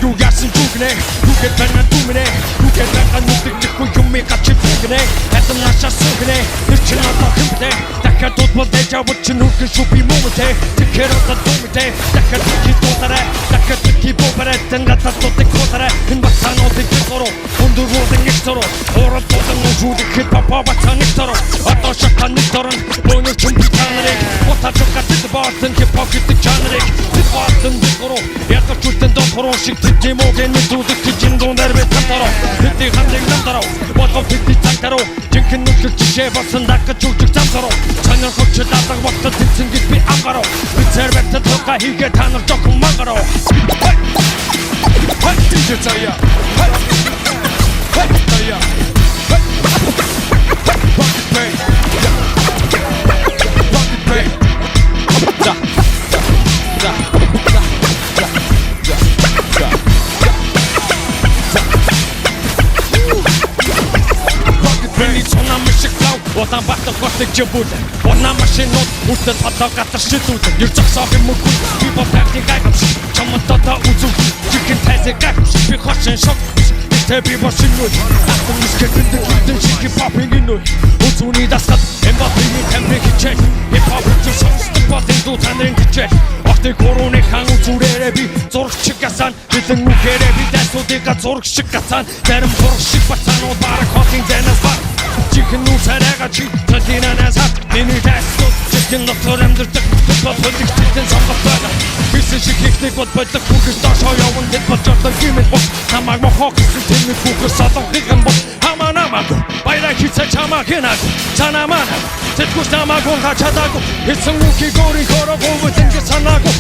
Юу яасан зүгнэ? Юу байна дүмнэ? Юу гэдэг нүдэг чихгүй юм гач зүгнэ? Хатан наашаа сүгнэ. Тэр чинь одоо хэмбэ? Дахиад дуудвал дэж авч чинь нүрхэн шүү би мөн. Тэгэхээр одоо дүмтэй. Дахиад чи дуударай. Дахиад чи бобарай. Тэнгата тотик кодарай. Энэ бацаануудыг зуруу. Өндөр уулын их зуруу. Хурал дуудан шүүдэг папа бацаа нэг тороо. Одоо шатан нэг торон. Бөөнөр чүм би та нарыг Утаж гатд болсон хип-хоп гэдэг жанрыг. Тэд болсон зуруу. Ядаж үлдэн дохороо шиг тэд юм уу гэнэ дүүдэг чинь дундаар би тамтароо. Тэдний хандаг намтароо. Болгов тэдний цантароо. Жинхэнэ нүхэл жишээ болсон дагаж үжиг замсароо. Сонирхолч дадаг болтол тэнцэн гэж би ангароо. Би цэрвэт тухай хийгээ та нар жоохон мангароо. Hey, DJ Zaya. Hey, hey, Zaya. Hey, rock it, babe. Rock it, babe. За. За. За. За. За. За. За. Rock it, babe. Миний цунами шиг flow Улаанбаатар хотыг жибүүл. Унаа машинууд хүртэл одоо газар шидүүд. Ер зогсоох юм үгүй. Би бол тайрны гайхамшиг. Чамд одоо үзүү. Чихэн тайзыг гайхамшиг. Би хошин шок. Гэтэ би бол шинүүд. Ахын үсгэр бэндэг хитэн шиг хип-хопын гинүү. Үзүүний дасгал Эмбаппений тамирын хичээл. Хип-хоп гэж сонсдог бол энэ дуу та нарын хичээл. Охтыг гурууны хан үзүүрээрээ би зураг шиг гасан. Бэлэн үхээрээ би дайсуудыгаа зураг шиг гацаан. Зарим зураг шиг бацаанууд бараг хотын зайнаас баг. Чихэн нүр царайга чи талинанаас хат. Миний дайсууд чихэн дотор амьдардаг. Тэд бол хөлөгчдэн сонголт байгаа. Бисэн шиг ихдэг бол болох хүүхэр доошоо явна. Тэд бол жолон гимэн бус. Намайг мохоо гэсэн тэмэг хүүхэр солонгын бус. Хамаа намаагүй. Баяраа хийцээ чамаа хинаагүй. Цанаа манаа. Тэтгэвч намайг унхаа чадаагүй. Хэлсэн үхийг өөрийнхөөрөө гуйвал ингэ санаагүй.